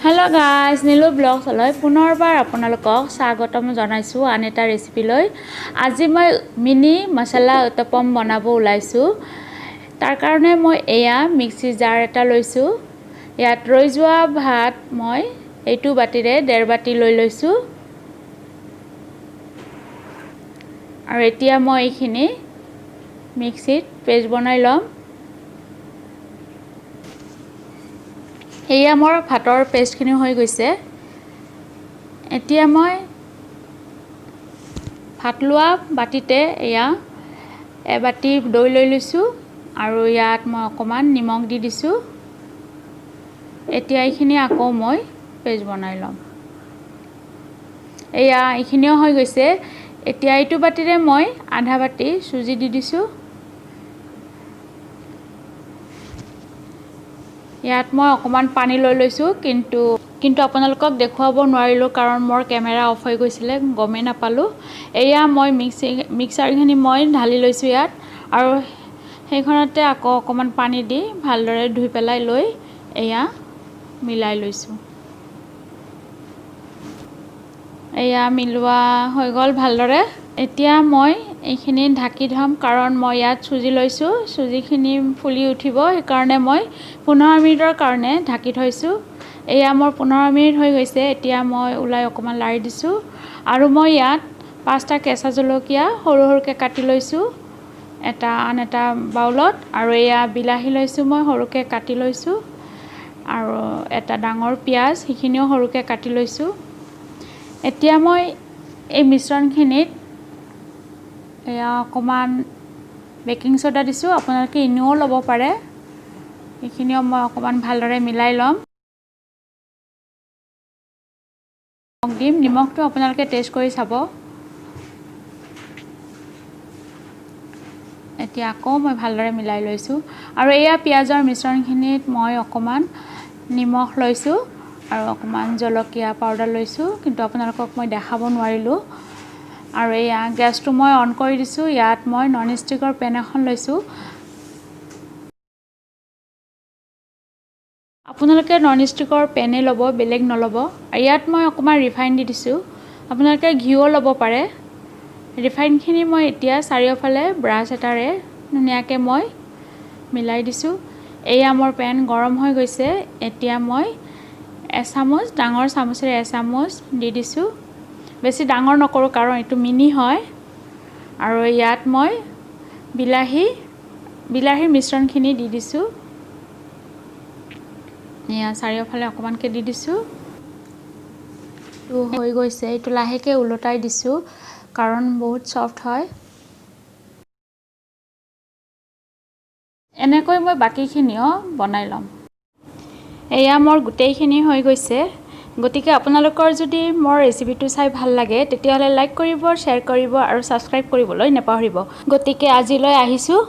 Hello' guys, Nilu ব্লগছলৈ পুনৰবাৰ আপোনালোকক স্বাগতম জনাইছোঁ আন এটা ৰেচিপিলৈ। আজি মই মিনি মছলা উত্তপম বনাব ওলাইছোঁ। তাৰ কাৰণে মই এয়া মিক্সি জাৰ এটা লৈছোঁ। ইয়াত ৰৈ যোৱা ভাত মই এইটো বাতিৰে ডেৰ বাতি লৈ লৈছোঁ। আৰু এতিয়া মই এইখিনি মিক্সিত পেষ্ট বনাই ল'ম। এয়া মোৰ ভাতৰ পেষ্টখিনি হৈ গৈছে। এতিয়া মই ভাত লোৱা বাতিতে এয়া এবাতি দৈ লৈ লৈছোঁ আৰু ইয়াত মই অকণমান নিমখ দি দিছোঁ। এতিয়া এইখিনি আকৌ মই পেষ্ট বনাই ল'ম। এয়া এইখিনিও হৈ গৈছে। এতিয়া এইটো বাতিৰে মই আধা বাতি চুজি দি দিছোঁ। ইয়াত মই অকণমান পানী লৈ লৈছোঁ, কিন্তু আপোনালোকক দেখুৱাব নোৱাৰিলোঁ কাৰণ মোৰ কেমেৰা অফ হৈ গৈছিলে, গমেই নাপালোঁ। এয়া মই মিক্সাৰখিনি মই ঢালি লৈছোঁ ইয়াত আৰু সেইখনতে আকৌ অকণমান পানী দি ভালদৰে ধুই পেলাই লৈ এয়া মিলাই লৈছোঁ। এয়া মিলোৱা হৈ গ'ল ভালদৰে। এতিয়া মই এইখিনি ঢাকি থ'ম কাৰণ মই ইয়াত চুজি লৈছোঁ, চুজিখিনি ফুলি উঠিব, সেইকাৰণে মই 15 মিনিটৰ কাৰণে ঢাকি থৈছোঁ। এয়া মোৰ 15 মিনিট হৈ গৈছে। এতিয়া মই ওলাই অকণমান লাৰি দিছোঁ আৰু মই ইয়াত 5টা কেঁচা জলকীয়া সৰু সৰুকৈ কাটি লৈছোঁ এটা আন এটা বাউলত। আৰু এয়া বিলাহী লৈছোঁ মই সৰুকৈ কাটি লৈছোঁ আৰু এটা ডাঙৰ পিঁয়াজ সেইখিনিও সৰুকৈ কাটি লৈছোঁ। এতিয়া মই এই মিশ্ৰণখিনিত এয়া অকণমান বেকিং চ'ডা দিছোঁ, আপোনালোকে ইনোও ল'ব পাৰে। এইখিনিও মই অকণমান ভালদৰে মিলাই ল'ম। নিমখ দিম, নিমখটো আপোনালোকে টেষ্ট কৰি চাব। এতিয়া আকৌ মই ভালদৰে মিলাই লৈছোঁ। আৰু এয়া পিঁয়াজৰ মিশ্ৰণখিনিত মই অকণমান নিমখ লৈছোঁ আৰু অকণমান জলকীয়া পাউডাৰ লৈছোঁ, কিন্তু আপোনালোকক মই দেখাব নোৱাৰিলোঁ। আৰু এয়া গেছটো মই অন কৰি দিছোঁ। ইয়াত মই নন ষ্টিকৰ পেন এখন লৈছোঁ। আপোনালোকে নন ষ্টিকৰ পেনেই ল'ব, বেলেগ নল'ব। আৰু ইয়াত মই অকণমান ৰিফাইন দি দিছোঁ, আপোনালোকে ঘিউও ল'ব পাৰে। ৰিফাইনখিনি মই এতিয়া চাৰিওফালে ব্ৰাছ এটাৰে ধুনীয়াকৈ মই মিলাই দিছোঁ। এয়া মোৰ পেন গৰম হৈ গৈছে। এতিয়া মই এচামুচ, ডাঙৰ চামুচেৰে এচামুচ দি দিছোঁ। বেছি ডাঙৰ নকৰোঁ কাৰণ এইটো মিনি হয়। আৰু ইয়াত মই বিলাহীৰ মিশ্ৰণখিনি দি দিছোঁ। এয়া চাৰিওফালে অকণমানকৈ দি দিছোঁ। এইটো হৈ গৈছে। এইটো লাহেকৈ ওলটাই দিছোঁ কাৰণ বহুত ছফ্ট হয়। এনেকৈ মই বাকীখিনিও বনাই ল'ম। এয়া মোৰ গোটেইখিনি হৈ গৈছে। গতিকে আপোনালোকৰ যদি মোৰ ৰেচিপিটো চাই ভাল লাগে তেতিয়াহ'লে লাইক কৰিব, শ্বেয়াৰ কৰিব আৰু ছাবস্ক্ৰাইব কৰিবলৈ নাপাহৰিব। গতিকে আজিলৈ আহিছোঁ।